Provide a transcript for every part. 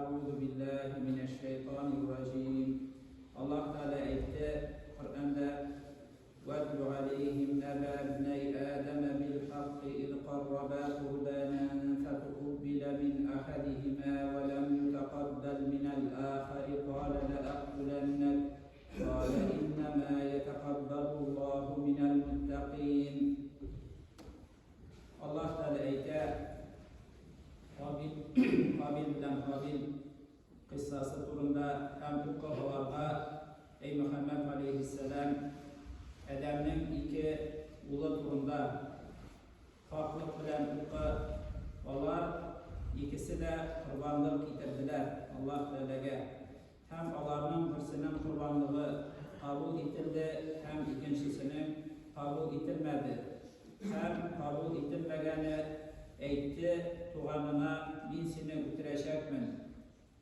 Әгъузу биллаһи минәш шайтанир раҗим. Аллаһ Тәгалә әйтте Коръәндә: "Вәтлу алейһим нәбә ибнәй Адама бил хакки из карраба курбанан фатукуббила мин ахадихима ва лам ютакаббал минәл ахари кала лаактуланнак кала иннама ятакаббалуллаһу минәл муттакин". Аллаһ Тәгалә әйтә, Кабил, Кабил белән Һабил кыйссасы турында һәм укы аларга, әй Мөхәммәд галәйһиссәлам, Адәмнең ике улы турында хаклык белән укы, алар икесе дә корбанлык китерделәр Аллаһ Тәгаләгә. Һәм аларның берсенең корбанлыгы кабул ителде, һәм икенчесенең кабул ителмәде. Һәм кабул ителмәгәне әйтте туганына, Мин сине үтерәчәкмен.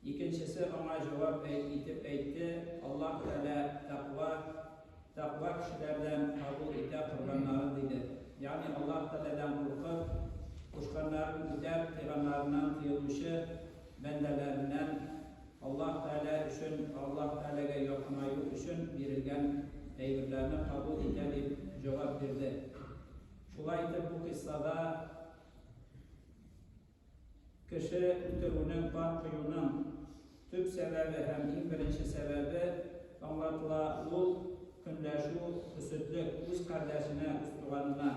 Икенчесе аңа җавап итеп әйтте, Аллаһ Тәгалә тәкъва, тәкъва кешеләрдән кабул итә корбаннарын, диде. Ягъни Аллаһ Тәгаләдән куркып, кушканнарын үтәп, тыйганнарыннан тыелучы бәндәләреннән Аллаһ Тәгалә өчен, Аллаһ Тәгаләгә якынаю өчен бирелгән әйберләрне кабул итә, дип җавап бирде. Шулай итеп, бу кыйссада кеше үтерүнең, кан коюның төп сәбәбе һәм иң беренче сәбәбе аңлатыла, ул, көнләшү, хөсетлек, үз кардәшенә, үз туганына.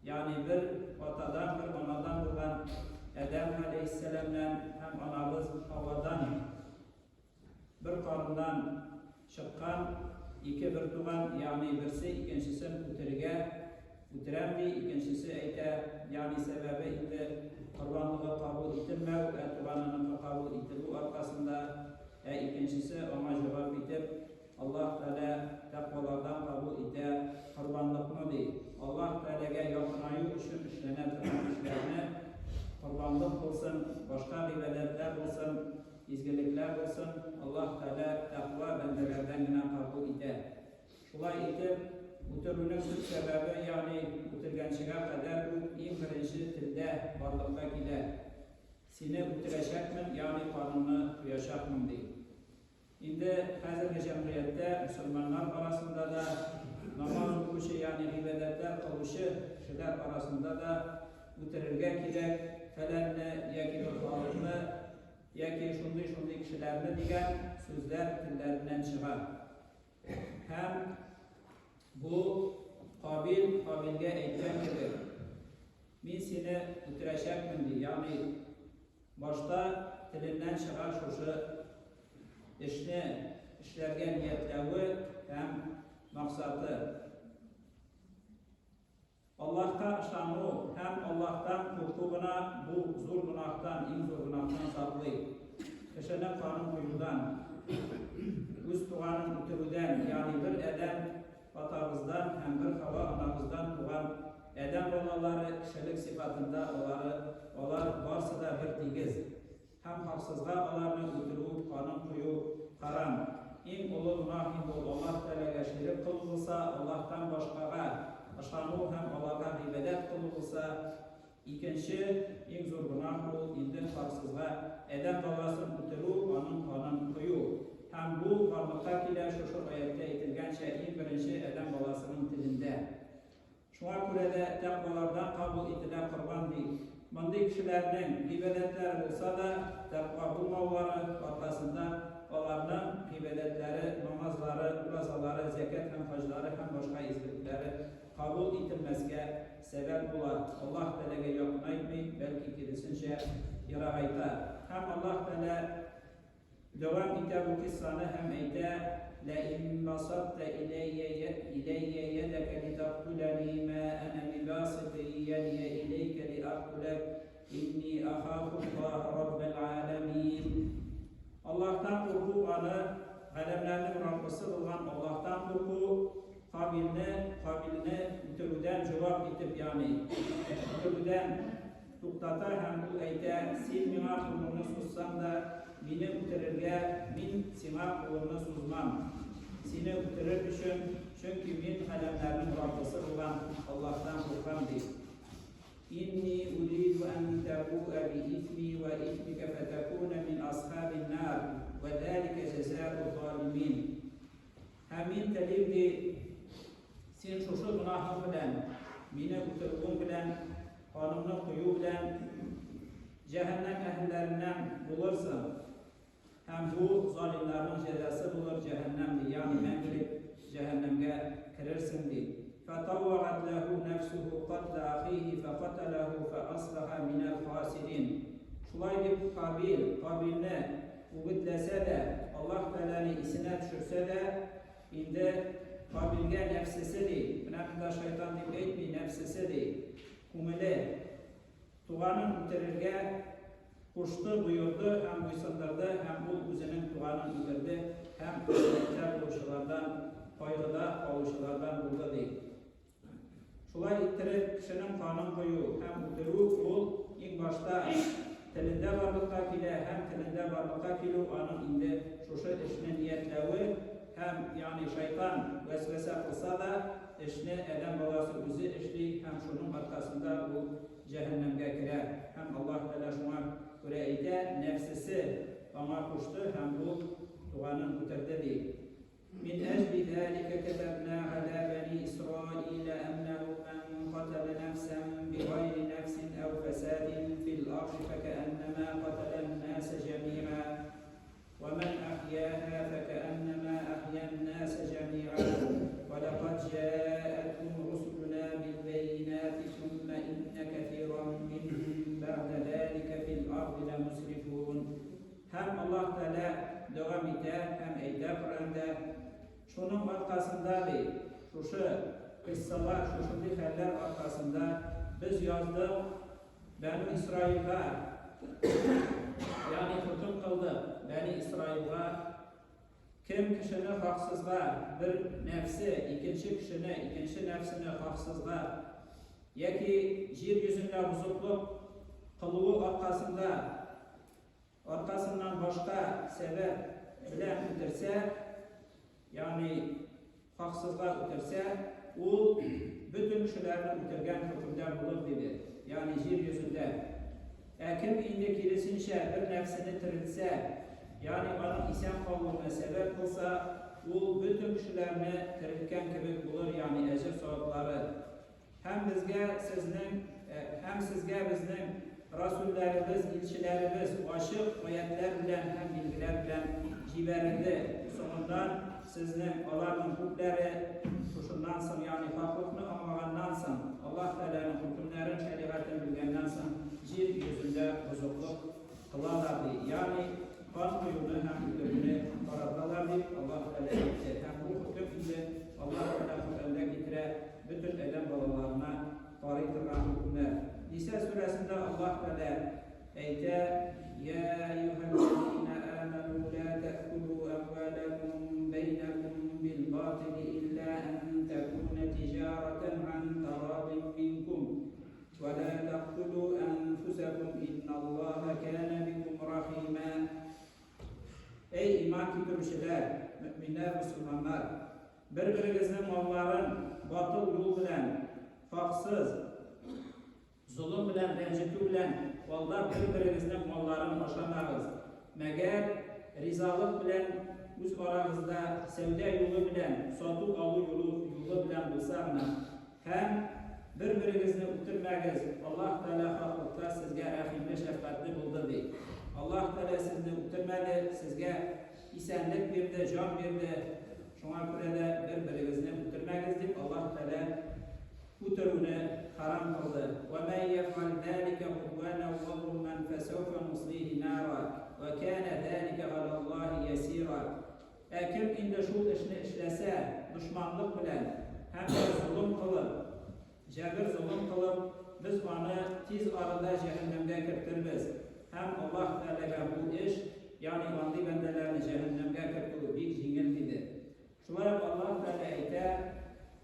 Ягъни бер атадан, бер анадан булган Адәм галәйһиссәламнән һәм анабыз Һавадан бер карыннан чыккан ике бертуган, ягъни берсе икенчесен үтерергә, үтерәм ди, икенчесе әйтә, ягъни сәбәбе инде корбанлыгы кабул ителмәү, ә туганыныкы кабул ителү аркасында, ә икенчесе аңа җавап итеп, Аллаһ Тәгалә тәкъвалардан кабул итә корбанлыкны, ди. Аллаһ Тәгаләгә якынаю өчен эшләнә торган эшләрне, корбанлык булсын, башка гыйбадәтләр булсын, изгелекләр булсын, Аллаһ Тәгалә тәкъва бәндәләрдән генә кабул итә. Шулай итеп, үтерүнең төп сәбәбе, ягъни үтергәнчегә кадәр үк иң беренче телдә барлыкка килә. Сине үтерәчәкмен, ягъни каныңны коячакмын, ди. Инде хәзерге җәмгыятьтә мөселманнар арасында да, намаз укучы, ягъни гыйбадәтләр кылучы кешеләр арасында да үтерергә кирәк фәләнне яки бер халыкны, яки шундый-шундый кешеләрне дигән сүзләр телләреннән чыга. Һәм бу Кабил Һабилгә әйткән кебек, Мин сине үтерәчәкмен, ди, ягъни Башта теленнән чыга шушы эшне эшләргә ниятләве һәм максаты. Аллаһка ышану һәм Аллаһтан курку гына бу зур гөнаһтан, иң зур гөнаһтан саклый. Кешенең канын коюдан, үз туганын үтерүдән, ягъни бер адәм атабыздан һәм бер Хава анабыздан туган Адәм балалары кешелек сыйфатында алары алар барсы да бер тигез. Һәм хаксызга аларны үтерү, канын кою харам. Иң олы гөнаһ инде ул Аллаһ Тәгаләгә ширек кылу булса, Аллаһтан башкага ышану һәм аларга гыйбадәт кылу булса, икенче иң зур гөнаһ ул инде хаксызга адәм баласын үтерү, аның канын кою. Һәм бу барлыкка килә шушы аятьтә әйтелгәнчә иң беренче адәм баласының телендә. Шуңа күрә дә тәкъвалардан кабул ителә корбан, ди. Мондый кешеләрнең, гыйбадәтләре булса да, тәкъва булмаулары аркасында аларның гыйбадәтләре, намазлары, уразалары, зәкят һәм хаҗлары һәм башка изгелекләре кабул ителмәскә сәбәп була, Аллаһ Тәгаләгә якынайтмый, бәлки киресенчә, ерагайта. Һәм Аллаһ Тәгалә Дәвам итә бу кыйссаны һәм әйтә, Ләин басатта иләйя иләйя ядәкә литактуләни мә әнә бибаситин ядия иләйкә лиактуләк, инни ахафуллаһа раббәл галәмин. Аллаһтан курку аны, галәмнәрнең Раббысы булган Аллаһтан курку, Кабилне, Кабилне үтерүдән җавап итеп, ягъни үтерүдән, Туктата һәм ул әйтә, Син миңа кулыңны сузсаң да, мине үтерергә, мин сиңа кулымны сузмам, сине үтерер өчен, чөнки мин галәмнәрнең Раббысы булган Аллаһтан куркам, ди. Инни уриду ан табуа би исми ва исмика фатакуна мин асхабин нар, ва залика җәзау залимин. Һәм мин телим, ди, син шушы гөнаһың белән, мине үтерүең белән, канымны кою белән җәһәннәм әһелләреннән булырсың. Һәм бу залимнарның җәзасы булыр җәһәннәм, ди, ягъни мәңгелек җәһәннәмгә керерсең, ди. Фатаввагат ләһу нәфсүһү катлә ахиһи фәкатәләһү фәасбаха минәл хасирин. Шулай дип Кабил, Кабилне үгетләсә дә, Аллаһ Тәгаләне исенә төшерсә дә, инде Кабилгә нәфсесе, ди, менә монда шайтан дип әйтми, нәфсесе, ди, күңеле, Туганын үтерергә кушты, боерды һәм буйсындырды, һәм ул үзенең туганын үтерде һәм хәсрәттә булучылардан, кайгыда калучылардан булды, ди. Шулай иттереп, кешенең канын кою һәм үтерү ул иң башта телендә барлыкка килә һәм телендә барлыкка килү аның инде шушы эшне ниятләве һәм, ягъни шайтан вәсвәсә кылса да, Эшне адәм баласы үзе эшли һәм шуның аркасында ул җәһәннәмгә керә. Һәм Аллаһ Тәгалә шуңа күрә әйтә, нәфсесе аңа кушты һәм ул туганын үтерде, ди. Мин әҗли зәликә кәтәбнә галә бәни Исраилә әннәһү мән катәлә нәфсән бигайри нәфсин әү фәсадин фил арди фәкәәннәмә катәлән-нәсә җәмига. ومن أحياها فكأنما أحيا الناس جميعا ولقد جاءتهم رسلنا بالبينات ثم إن كثيرا منهم بعد ذلك في الأرض لمسرفون Һәм Аллаһ Тәгалә дәвам итә һәм әйтә Коръәндә, шуның аркасында ди, шушы кыйссалар, шушындый хәлләр аркасында без яздык Бәнү Исраилгә, ягъни хөкем кылды Бәни Исраилгә, кем кешене хаксызга, бер нәфсе, икенче кешене, икенче нәфсене хаксызга, яки җир йөзендә бозыклык кылуы аркасында, аркасыннан башка сәбәп белән үтерсә, ягъни хаксызга үтерсә, ул бөтен кешеләрне үтергән хөкемдә булыр, диде, ягъни җир йөзендә. Ә кем инде киресенчә бер нәфсене терелтсә, ягъни аның исән калуына сәбәп кылса, ул бөтен кешеләрне терелткән кебек булыр, ягъни әҗер-саваплары. Һәм безгә сезнең, һәм сезгә безнең расүлләребез, илчеләребез ачык аятьләр белән һәм билгеләр белән җибәрелде. Соңыннан сезнең, аларның күпләре шушыннан соң, ягъни хаклыкны аңлаганнан соң, Аллаһ Тәгаләнең хөкемнәрен, шәригатен белгәннән соң, җир йөзендә бозыклык кылалар, ди. Ягъни кан коюны һәм үтерүне тараталар, дип Аллаһ Тәгалә әйтте. Һәм бу хөкем инде Аллаһ Тәгалә Коръәндә китерә, бөтен адәм балаларына карый торган хөкемнәр. Ниса сүрәсендә Аллаһ Тәгалә әйтә, Я әйюһәлләзина амәну ла тәкулу әмваләкум бәйнәкум бил батили илля ән тәкүнә тиҗаратән ан тарадин минкум вә ла тәктулу әнфүсәкум инналлаһа кәнә бикум рахима. Әй иман китерүчеләр, мөэминнәр, мөселманнар! Бер-берегезнең малларын батыл юл белән, хаксыз, золым белән, рәнҗетү белән алдап бер-берегезнең малларын ашамагыз. Мәгәр ризалык белән үз арагызда сәүдә юлы белән, сату-алу юлы, юлы белән булса гына. Һәм бер-берегезне үтермәгез, Аллаһ Тәгалә хаклыкта сезгә рәхимле, шәфкатьле булды, ди. Аллаһ Тәгалә сезне үтермәде, сезгә исәнлек бирде, җан бирде. Шуңа күрә дә бер-берегезне үтермәгез, дип Аллаһ Тәгалә үтерүне харам кылды. Ва ман яф'аль залика гудвана ва зулман фәсәүфә нуслихи нара ва кана залика галаллаһи ясира. Ә кем инде шул эшне эшләсә, дошманлык белән һәм дә золым кылып, җәбер-золым кылып, без аны тиз арада җәһәннәмгә кертербез. Һәм Аллаһ Тәгаләгә бу эш, ягъни андый бәндәләрне җәһәннәмгә кертү бик җиңел, диде. Шулай ук Аллаһ Тәгалә әйтә,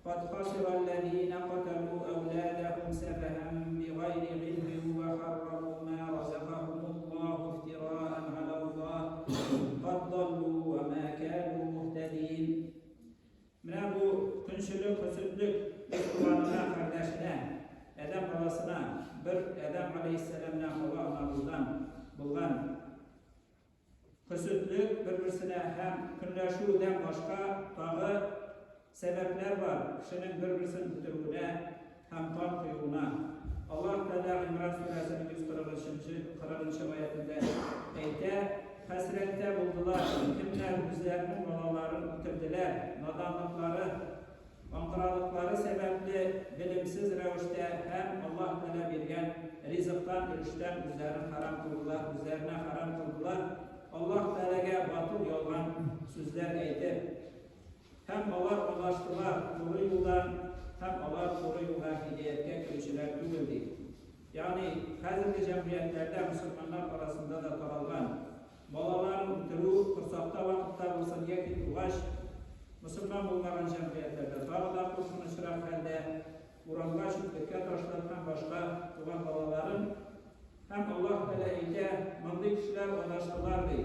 Кад хасиралләзина каталу әүләдәһум сәфәһән бигайри гыйлмин вә харраму мә разакаһумуллаһу ифтираән галәллаһ, кад даллу вә мә кәну муһтәдин. Менә бу көнчелек, хөсетлек үз туганына, кардәшенә. Адәм баласына бер Адәм галәйһиссәламнән Хава анабыздан булган хөсетлек бер-берсенә һәм көнләшүдән башка тагы сәбәпләр бар кешенең бер-берсен үтерүенә һәм кан коюына. Аллаһ Тәгалә Гыймран сүрәсенең 143 40 аятендә әйтә, Хәсрәттә булдылар, кемнәр үзләренең балаларын үтерделәр, наданлыклары, Аңгыралыклары сәбәпле, белемсез рәвештә һәм Аллаһ Тәгалә биргән ризыктан, өлештән үзләрен хәрам кылдылар, үзләренә хәрам кылдылар, Аллаһ Тәгаләгә батыл ялган сүзләр әйтеп. Һәм алар адаштылар туры юлдан, һәм алар туры юлга һидаяткә керүчеләр түгел, ди. Ягъни, хәзерге җәмгыятьләрдә мөселманнар арасында да таралган Балаларын үтерү, корсакта вакытта булсын яки тугач, мөселман булмаган җәмгыятьләрдә тагы да куркынычрак хәлдә, урамга, чүплеккә ташлап һәм башка туган балаларын Һәм Аллаһ Тәгалә әйтә, мондый кешеләр адаштылар, ди.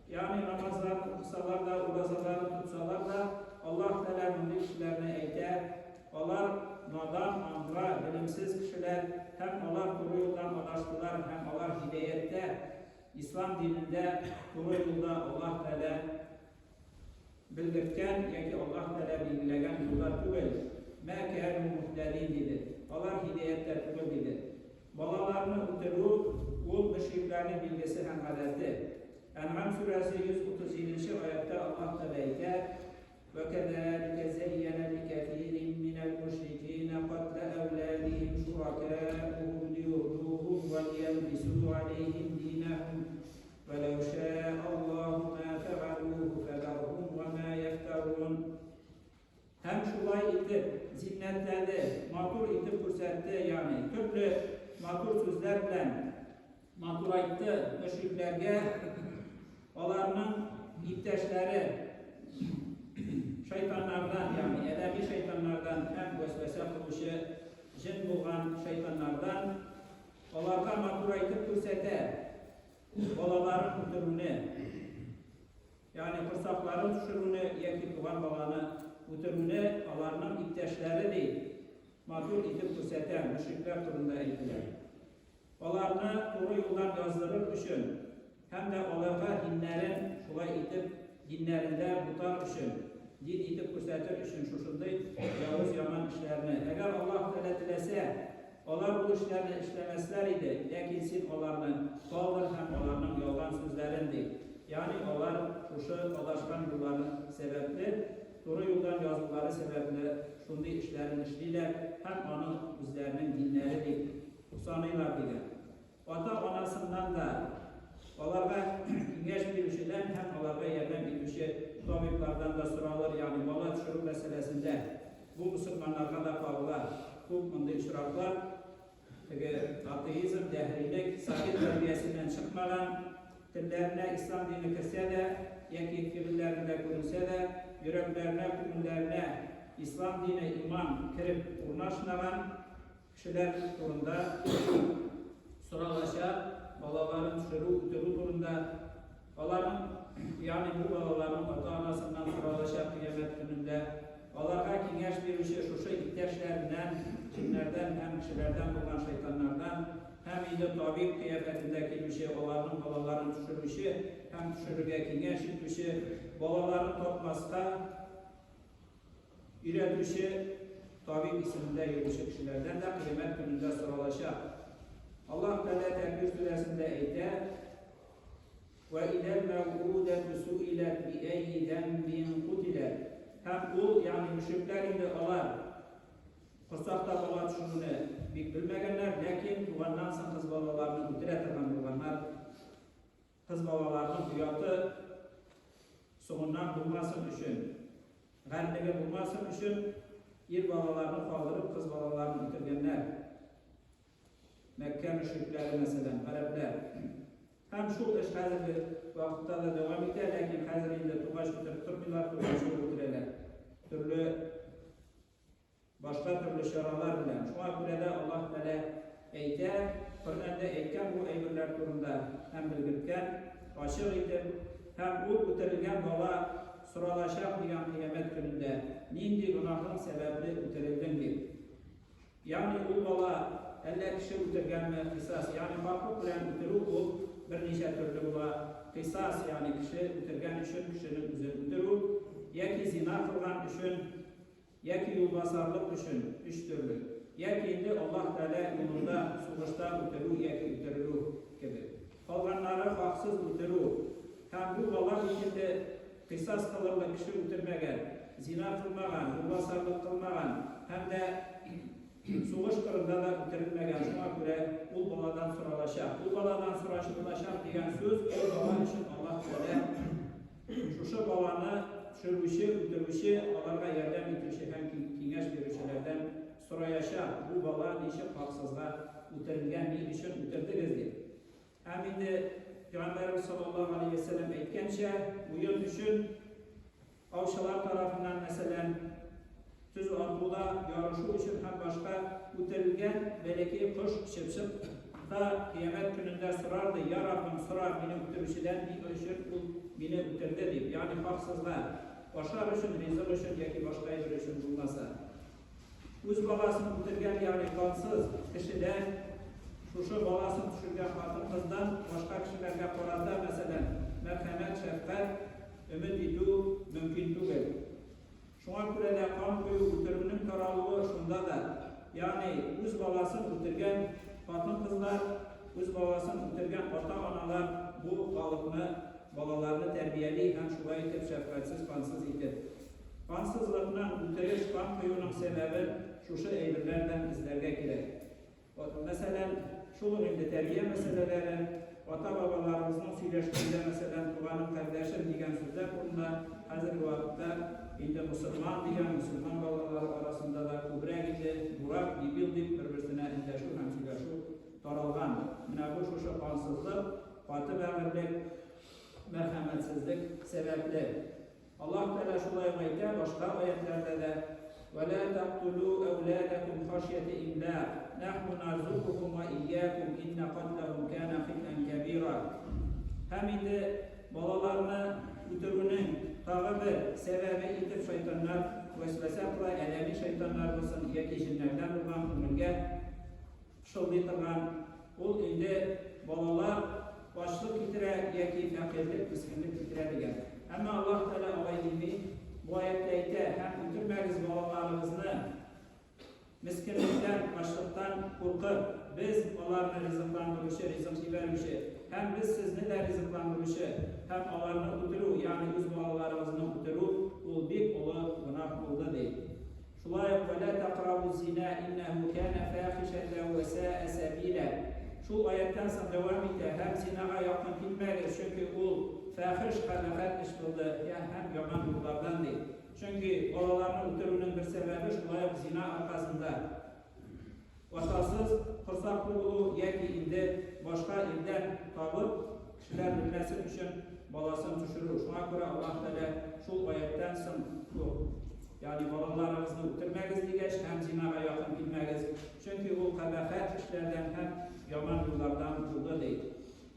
Ягъни намазларын укысалар да, уразаларын тотсалар да, Аллаһ Тәгалә мондый кешеләрне әйтә, алар надан, аңгыра, белемсез кешеләр һәм алар туры юлдан адаштылар һәм алар һидаяттә Ислам динендә туры юлда Аллаһ Тәгалә белдерткән яки Аллаһ Тәгалә билгеләгән юлда түгел. Мә кәну муһтәдин диде. Алар һидаяттә түгел диде. Балаларны үтерү ул мөшрикләрнең билгесе һәм гадәте. Әнгам сүрәсе 137 нче аятьтә Аллаһ Тәгалә әйтә, وَكَذَلِكَ زَيَّنَ لِكَثِيرٍ مِنَ الْمُشْرِكِينَ قَتْلَ أَوْلَادِهِمْ شُرَكَاؤُهُمْ لِيُرْدُوهُمْ وَلِيَلْبِسُوا عَلَيْهِمْ دِينَهُمْ وَلَوْ شَاءَ اللَّهُ مَا فَعَلُوهُ فَذَرْهُمْ وَمَا يَفْتَرُونَ Һәм шулай итеп зиннәтләде, матур итеп күрсәтте, ягъни төрле матур сүзләр белән матурайтты мөшрикләргә аларның иптәшләре шайтаннардан, ягъни адәми шайтаннардан һәм вәсвәсә кылучы җен булган шайтаннардан аларга матурайтып күрсәтә балаларын үтерүне, ягъни корсакларын төшерүне яки туган баланы үтерүне аларның иптәшләре ди матур итеп күрсәтә, мөшрикләр турында әйтелә. Аларны туры юлдан яздырыр өчен һәм дә аларга диннәрен шулай итеп диннәрендә бутар өчен, дин итеп күрсәтер өчен шушындый явыз яман эшләрне. Әгәр Аллаһ Тәгалә теләсә, алар бу эшләрне эшләмәсләр иде, ләкин син аларны калдыр һәм аларның ялган сүзләрен, ди. Ягъни алар шушы адашкан юллары сәбәпле, туры юлдан язулары сәбәпле шундый эшләрен эшлиләр һәм аны үзләренең диннәре дип Саныйлар дигән. Ата-анасыннан да, аларга киңәш бирүчедән һәм аларга ярдәм итүче табиблардан да соралыр, ягъни бала төшерү мәсьәләсендә. Бу мөселманнарга да кагыла. Күп мондый очраклар, теге атеизм, дәһрилек, совет тәрбиясеннән чыкмаган, телләренә ислам дине керсә дә, яки фигыльләрендә күренсә дә, йөрәкләренә, күңелләренә ислам дине, иман кереп урнашмаган, Кешеләр турында соралачак, балаларын төшерү, үтерү турында. Аларның, ягъни бу балаларның ата-анасыннан соралачак кыямәт көнендә. Аларга киңәш бирүче шушы иптәшләреннән, җеннәрдән һәм кешеләрдән булган шайтаннардан һәм инде табиб кыяфәтендә килүче, аларның балаларын төшерүче һәм төшерергә киңәш итүче, балаларын тапмаска, Өйрәтүче, табиб исемендә йөрүче кешеләрдән дә кыямәт көнендә соралачак. Аллаһ Тәгалә Тәквир сүрәсендә әйтә, Вә идәл мәүгүдәтү суиләт би әйи зәнбин кутиләт. Һәм ул, ягъни мөшрикләр инде алар корсакта бала төшерүне бик белмәгәннәр, ләкин туганнан соң кыз балаларны үтерә торган булганнар. Кыз балаларның ояты соңыннан булмасын өчен, гарьлеге булмасын өчен ир балаларны калдырып, кыз балаларын үтергәннәр. Мәккә мөшрикләре, мәсәлән, гарәпләр. Һәм шул эш хәзерге вакытта да дәвам итә, ләкин хәзер инде тугач үтереп тормыйлар, туганчы ук үтерәләр. Төрле Башка төрле чаралар белән. Шуңа күрә дә Аллаһ Тәгалә әйтә, Коръәндә әйткән бу әйберләр турында һәм белгерткән, ачык итеп, һәм ул үтерелгән бала соралачак дигән кыямәт көнендә, нинди гөнаһың сәбәпле үтерелдең дип. Ягъни ул бала. Әллә кеше үтергәнме, кыйсас, ягъни хаклык белән үтерү ул берничә төрле була. Кыйсас, ягъни кеше үтергән өчен кешенең үзен үтерү, яки зина кылган өчен, яки юлбасарлык өчен, өч төрле. Яки инде Аллаһ Тәгалә юлында сугышта үтерү яки үтерелү кебек. Калганнары хаксыз үтерү. Һәм бу бала бит инде кыйсас кылырлык кеше үтермәгән, зина кылмаган, юлбасарлык кылмаган һәм дә сугыш кырында да үтерелмәгән, шуңа күрә ул баладан соралачак. Ул баладан сорашылачак дигән сүз, ул бала өчен Аллаһ Тәгалә шушы баланы төшерүче, үтерүче, аларга ярдәм итүче һәм киңәш бирүчеләрдән сораячак, бу бала ничек хаксызга үтерелгән, ни өчен үтердегез дип. Һәм инде Пәйгамбәребез саллаллаһу алейһи вә сәлләм әйткәнчә, уен өчен аучылар тарафыннан, мәсәлән, төз атуда ярышу өчен һәм башка үтерелгән бәләкәй кош, чыпчык та кыямәт көнендә сорар ди, Я Раббым, сора мине үтерүчедән, ни өчен ул мине үтерде дип, ягъни хаксызга, ашар өчен, ризык өчен яки башка әйбер өчен булмаса. Үз баласын үтергән, ягъни кансыз кешедән, шушы баласын төшергән хатын-кыздан башка кешеләргә карата, мәсәлән, мәрхәмәт, шәфкать өмет итү мөмкин түгел. Шуңа күрә дә кан кою, үтерүнең таралуы шунда да, ягъни үз баласын үтергән хатын-кызлар, үз баласын үтергән ата-аналар бу халыкны, балаларны тәрбияли һәм шулай итеп шәфкатьсез, кансыз итеп. Кансызлыкның, үтереш, кан коюның сәбәбен шушы әйберләрдән эзләргә кирәк. Мәсәлән, шул ук инде тәрбия мәсьәләләре, ата-бабаларыбызның сөйләшкәндә, мәсәлән, туганым, кардәшем дигән сүзләр урынына хәзерге вакытта инде мосылман дигән, мөселман балалары арасында да күбрәк инде дурак, дебил дип бер-берсенә эндәшү һәм сөйләшү таралган. Менә бу шушы кансызлык, каты бәгырьлек, мәрхәмәтсезлек сәбәпле. Аллаһ Тәгалә шулай ук әйтә башка аятьләрдә дә, Вә лә тәктулү әүләдәкүм хашьяте имлак, нәхну нарзукухум вә иякүм, иннә катләһүм кәнә хитән кәбира. Һәм инде балаларны үтерүнең тагы бер сәбәбе итеп шайтаннар вәсвәсә кыла, адәми шайтаннар булсын яки җеннәрдән булган күңелгә пышылдый торган, ул инде балалар ачлык китерә яки фәкыйрьлек, мескенлек китерә дигән. Әмма Аллаһ Тәгалә алай дими. Бу аятьтә әйтә, һәм үтермәгез балаларыгызны мескенлектән, ачлыктан куркып, без аларны ризыкландыручы, ризык җибәрүче, һәм без сезне дә ризыкландыручы, һәм аларны үтерү, ягъни үз балаларыгызны үтерү, ул бик олы гөнаһ булды, ди. Шулай ук, Вә лә тәкрабу зина иннәһү кәнә фәхишәтән вә сәә сәбилә. Шул аятьтән соң дәвам итә, Һәм зинага якын килмәгез, чөнки ул фәхеш, кабахәт эш булды, я һәм яман юллардан, ди. Чөнки балаларны үтерүнең бер сәбәбе шулай ук зина аркасында атасыз корсаклы булу яки инде башка ирдән табып, кешеләр белмәсен өчен баласын төшерү. Шуңа күрә Аллаһ Тәгалә шул аятьтән соң ук, ягъни балаларыгызны үтермәгез дигәч һәм зинага якын килмәгез, чөнки ул кабахәт эшләрдән һәм яман юллардан булды, ди.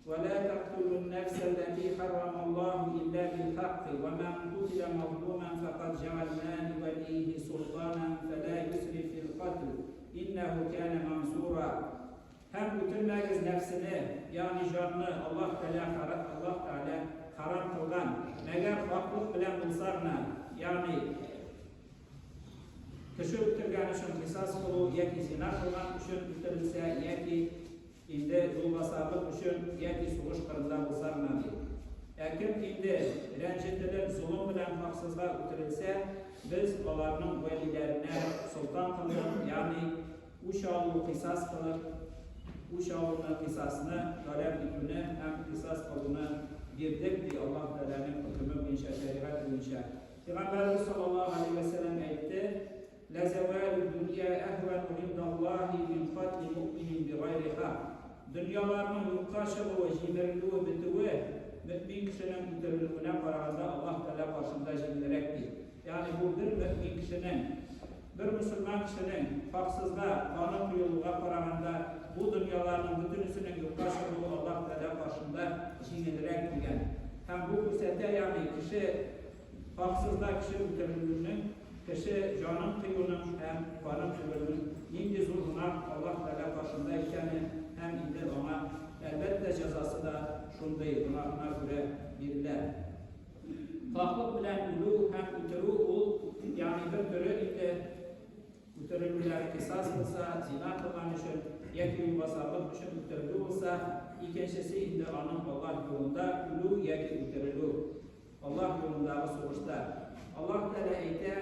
Вә лә тәктулун нәфсәлләти хәррамаллаһу илля билхакки вә мән кутилә мазлуман фәкад җәгальнә ливәлийһи солтанан фәлә юсриф фил катл иннәһу кәнә мансура. Һәм үтермәгез нәфсене, ягъни җанны, Аллаһ Тәгалә Аллаһ Тәгалә харам кылган, мәгәр хаклык белән булса гына, ягъни кеше үтергән өчен кыйсас кылу яки зина кылган өчен үтерелсә, яки инде юлбасарлык өчен яки сугыш кырында булса гына ди. Ә кем инде рәнҗетелеп, золым белән хаксызга үтерелсә, без аларның вәлиләренә солтан кылдык, ягъни Үч алу, кыйсас кылып, үч алуны, кыйсасны таләп итүне һәм кыйсас кылуны бирдек, ди Аллаһ Тәгаләнең хөкеме буенча, шәригать буенча. Пәйгамбәребез саллаллаһу галәйһи вә сәлләм әйтте, Ләзәвалүд дөнья әһвәну гиндаллаһи мин катли муъминин бигайри хак. Дөньяларның юкка чыгуы, җимерелүе, бетүе мөэмин кешенең үтерелүенә караганда Аллаһ Тәгалә каршында җиңелрәк, ди. Ягъни бу бер мөэмин кешенең, бер мөселман кешенең хаксызга каны коелуга караганда, бу дөньяларның бөтенесенең юкка чыгуы Аллаһ Тәгалә каршында җиңелрәк дигән. Һәм бу күрсәтә, ягъни кеше хаксызга кеше үтерелүнең. Кеше җанын кыюның һәм канын түгелүнең нинди зур гөнаһ Аллаһ Тәгалә каршында икәне һәм инде аңа, әлбәттә, җәзасы да шундый гөнаһына күрә бирелә. Хаклык белән үлү һәм үтерү ул, ягъни бер төре инде, үтерелүләр кисас булса, зина кылган өчен яки юлбасарлык өчен үтерелү булса, икенчесе инде аның Аллаһ юлында үлү яки үтерелү. Аллаһ юлындагы сугышта. Аллаһ Тәгалә әйтә,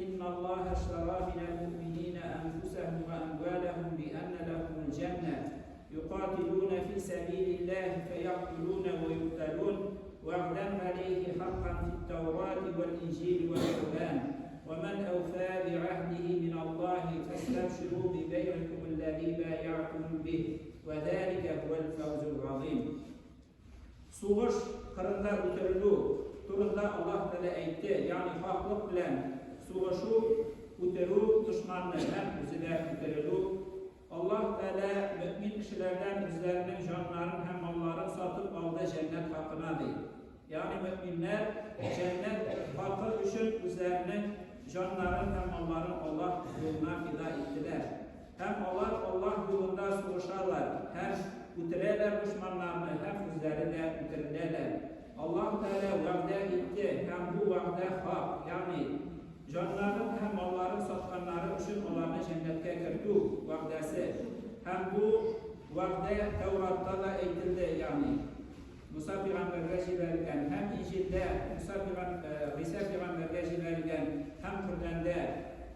Инналлаһа аштара минәл муъминина әнфусәһум вә әмваләһум би әннә ләһумул җәннә, юкатилуна фи сәбилиллаһи фәякътулуна вә юкталун, вәгъдән галәйһи хаккан фит-Тәүрати вәл-Инҗили вәл-Коръән, вә мән әүфа би'әһдиһи миналлаһи фәстәбширу бибәйгыйкумулләзи бая'тум биһ, вә зәликә һуәл фәүзул газыйм. Сугыш кырында үтерелү турында Аллаһ Тәгалә әйтте, ягъни хаклык белән сугышу, үтерү дошманны һәм үзе дә үтерелү. Аллаһ Тәгалә мөэмин кешеләрдән үзләренең җаннарын һәм малларын сатып алды җәннәт хакына, ди. Ягъни мөэминнәр җәннәт хакы өчен үзләренең җаннарын һәм малларын Аллаһ юлына фида иттеләр. Һәм алар Аллаһ юлында сугышалар, һәм үтерәләр дошманнарны, һәм үзләре дә үтереләләр. Аллаһ Тәгалә вәгъдә итте, һәм бу вәгъдә хак, ягъни, җаннарын һәм малларын сатканнары өчен аларны җәннәткә кертү вәгъдәсе. Һәм бу вәгъдә Тәүратта да әйтелде, ягъни, Муса пигамбәргә җибәрелгән, һәм Инҗилдә, Муса пигам, Гыйса пигамбәргә җибәрелгән, һәм Коръәндә.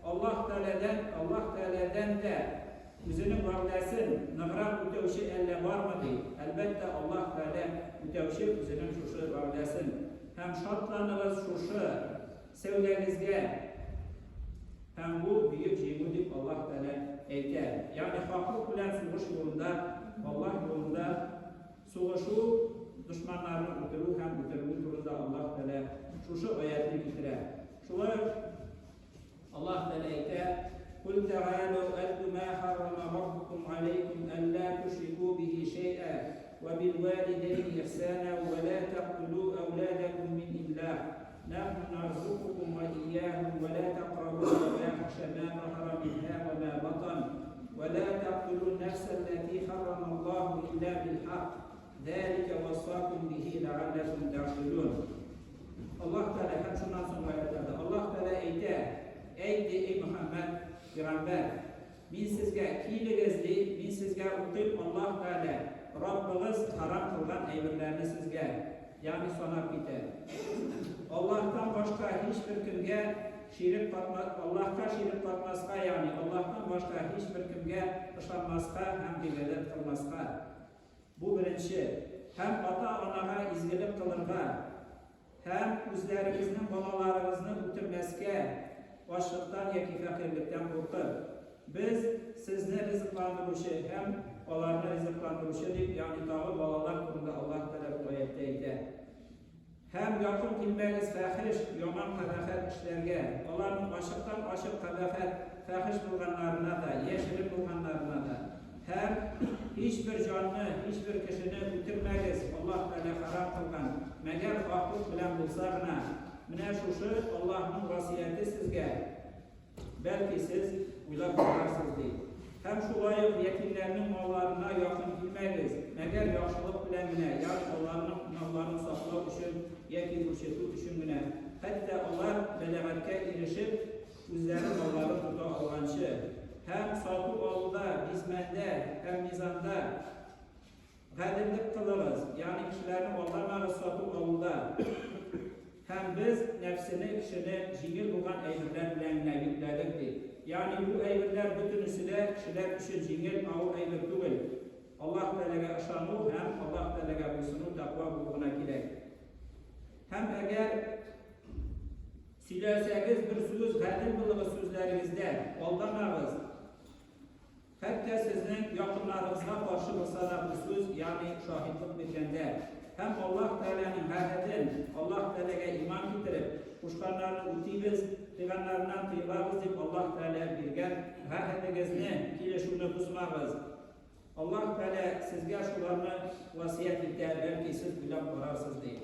Аллаһ Тәгаләдән, Аллаһ Тәгаләдән дә Үзенең вәгъдәсен ныграк үтәүче әллә бармы, ди. Әлбәттә, Аллаһ Тәгалә үтәүче Үзенең шушы вәгъдәсен. Һәм шатланыгыз шушы сәүдәгезгә. Һәм бу бөек җиңү дип Аллаһ Тәгалә әйтә. Ягъни хаклык белән сугыш юлында, Аллаһ юлында Сугышу, дошманнарны үтерү һәм үтерелү турында Аллаһ Тәгалә шушы аятьне китерә. Шулай ук Аллаһ Тәгалә әйтә, Кул тәгаләү әтлу ма харрама раббукум алейкум әллә тушрику бихи шәй'ә вә бил валидәйни ихсана вә лә тәктулу әүләдәкум мин имлак нахну нарзукукум вә ияһум вә лә тәкрабул фәвахиша ма заһара минһа вә ма батан Вә лә тәктулун нәфсәлләти харрамаллаһу илля билхакк, зәликә вассакум бихи ләгалләкум тәгъкилун. Аллаһ Тәгалә һәм шуннан соңгы аятларда Аллаһ Тәгалә әйтә, Әйт, ди, эй Мөхәммәд пәйгамбәр, мин сезгә, килегез, ди, мин сезгә укыйм Аллаһ Тәгалә, Раббыгыз харам кылган әйберләрне сезгә, ягъни санап китә. Аллаһтан башка һичбер кемгә Ширек катма, Аллаһка ширек катмаска, ягъни Аллаһтан башка һичбер кемгә ышанмаска һәм гыйбадәт кылмаска. Бу беренче. Һәм ата-анага изгелек кылырга, һәм үзләрегезнең балаларыгызны үтермәскә, ачлыктан яки фәкыйрьлектән куркып. Без сезне ризыкландыручы һәм аларны ризыкландыручы дип, ягъни тагы балалар турында Аллаһ Тәгалә бу аятьтә әйтә. Һәм якын килмәгез фәхеш, яман кабахәт эшләргә, аларның ачыктан-ачык кабахәт, фәхеш булганнарына да, яшерен булганнарына да. Һәм һичбер җанны, һичбер кешене үтермәгез, Аллаһ Тәгалә харам кылган, мәгәр хаклык белән булса гына. Менә шушы Аллаһның васыяте сезгә. Бәлки сез уйлап карарсыз, ди. Һәм шулай ук ятимнәрнең малларына якын килмәгез, мәгәр яхшылык белән генә, ягъни аларның малларын саклау өчен яки үрчетү өчен генә, хәтта алар бәлагатькә ирешеп, үзләре малларын тота алганчы. Һәм сату-алуда, бизмәндә һәм мизанда Гаделлек кылыгыз, ягъни кешеләрне алдамагыз сату-алуда. Һәм без нәфсене, кешене җиңел булган әйберләр белән генә йөкләдек, ди. Ягъни бу әйберләр бөтенесе дә кешеләр өчен җиңел, авыр әйбер түгел. Аллаһ Тәгаләгә ышану һәм Аллаһ Тәгаләгә буйсыну, тәкъва булу гына кирәк. Һәм әгәр сөйләсәгез бер сүз, гадел булыгыз сүзләрегездә, алдамагыз. Хәтта сезнең якыннарыгызга каршы булса да бу сүз, ягъни шаһитлык биргәндә. Һәм Аллаһ Тәгаләнең гаһеден, Аллаһ Тәгаләгә иман китереп, кушканнарны үтибез, тыйганнарыннан тыелабыз дип Аллаһ Тәгалә биргән гаһедегезне, килешүне бозмагыз. Аллаһ Тәгалә сезгә шуларны васыять итә, бәлки сез уйлап карарсыз, ди.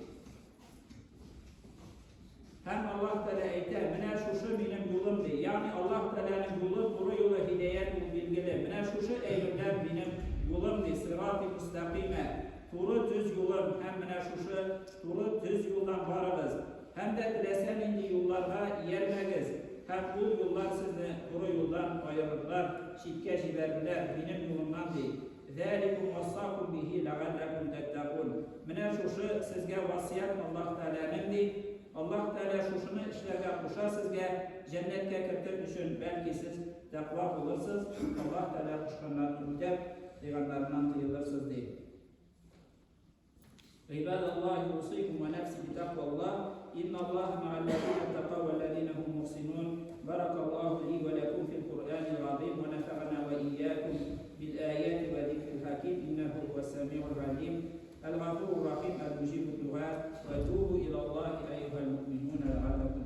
Һәм Аллаһ Тәгалә әйтә, менә шушы минем юлым ди. Ягъни Аллаһ Тәгаләнең юлы, туры юлы, һидәят ул билгеле. Менә шушы әйберләр минем юлым ди, сирати мустәкыймә, туры төз юлым һәм менә шушы туры төз юлдан барыгыз. Һәм дә теләсә нинди юлларга иярмәгез, һәм ул юллар сезне туры юлдан аерырлар, читкә җибәрерләр, минем юлымнан ди. Зәликум вассакум бихи ләгалләкум тәттәкун. Менә шушы сезгә васыять Аллаһ Тәгаләнең ди. Аллаһ Тәгалә шушыны эшләргә куша сезгә, җәннәткә кертер өчен, бәлки сез тәкъва булырсыз, Аллаһ Тәгалә кушканнарны үтәп, тыйганнарыннан тыелырсыз ди. عباد الله أوصيكم ونفسي بتقوى الله إن الله مع الذين اتقوا والذين هم محسنون بارك الله لي ولكم في القرآن العظيم ونفعنا وإياكم بالآيات وذكر الحكيم إنه هو السميع العليم الغفور الرحيم المجيب الدعاء وتوبوا إلى الله أيها المؤمنون لعلكم.